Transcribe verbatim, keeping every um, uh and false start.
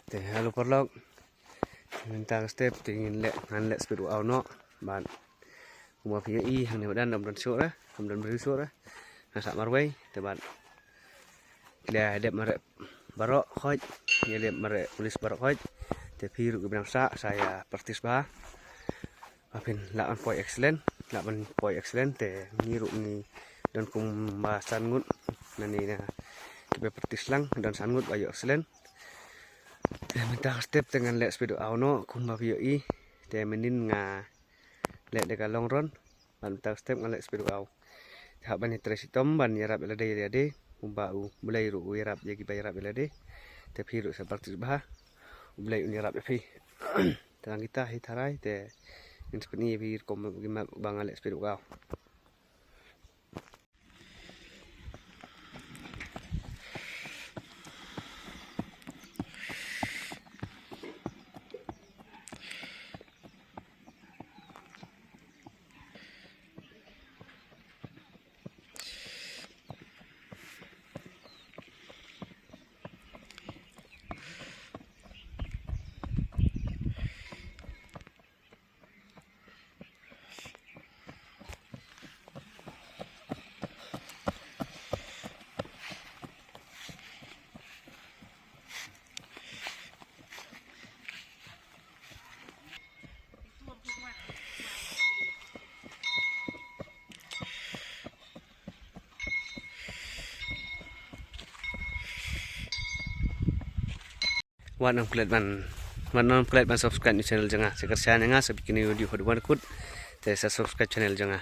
Te hello paralok. Mynta ka step te ngin leh, ngan leh speed workout noh. Bad kumba phi ïohi hangne madan ym don shuh re, ym don briew shuh re. Nga sah marwei te bad ki la dep mareh baroh khoit, ki la dep mareh pulit baroh khoit. Te phi ruh kiba nang sah, sa ïa practice bha. Ba phin lah ban poi excellent, lah ban poi excellent te ngi ruh ngi don kumba san ngut. Nangne na kiba practice lang don san ngut ba ïoh excellent. Te mynta ka step te ngan leh speed workout noh kumba phi ïohi. Te mynnin nga leh da ka long run. Bad mynta ka step ngan leh speed workout. Te hap ban ïatrei shitom ban ïarap ïa lade ïa lade. Kumba U Blei ruh u ïarap ïa kiba ïarap ïa lade. Te phi ruh sa practice bha. U Blei un ïarap ïa phi. Te tang kita hi tharai te ngin sa pyni ïa phi rukom ba ngan leh speed workout. Wat nym klet ban, wat nym klet ban subscribe ïa u channel jong nga. Sa kyrshan ïa nga sa bikini video haduh ban kut. Te sa subscribe channel jong nga.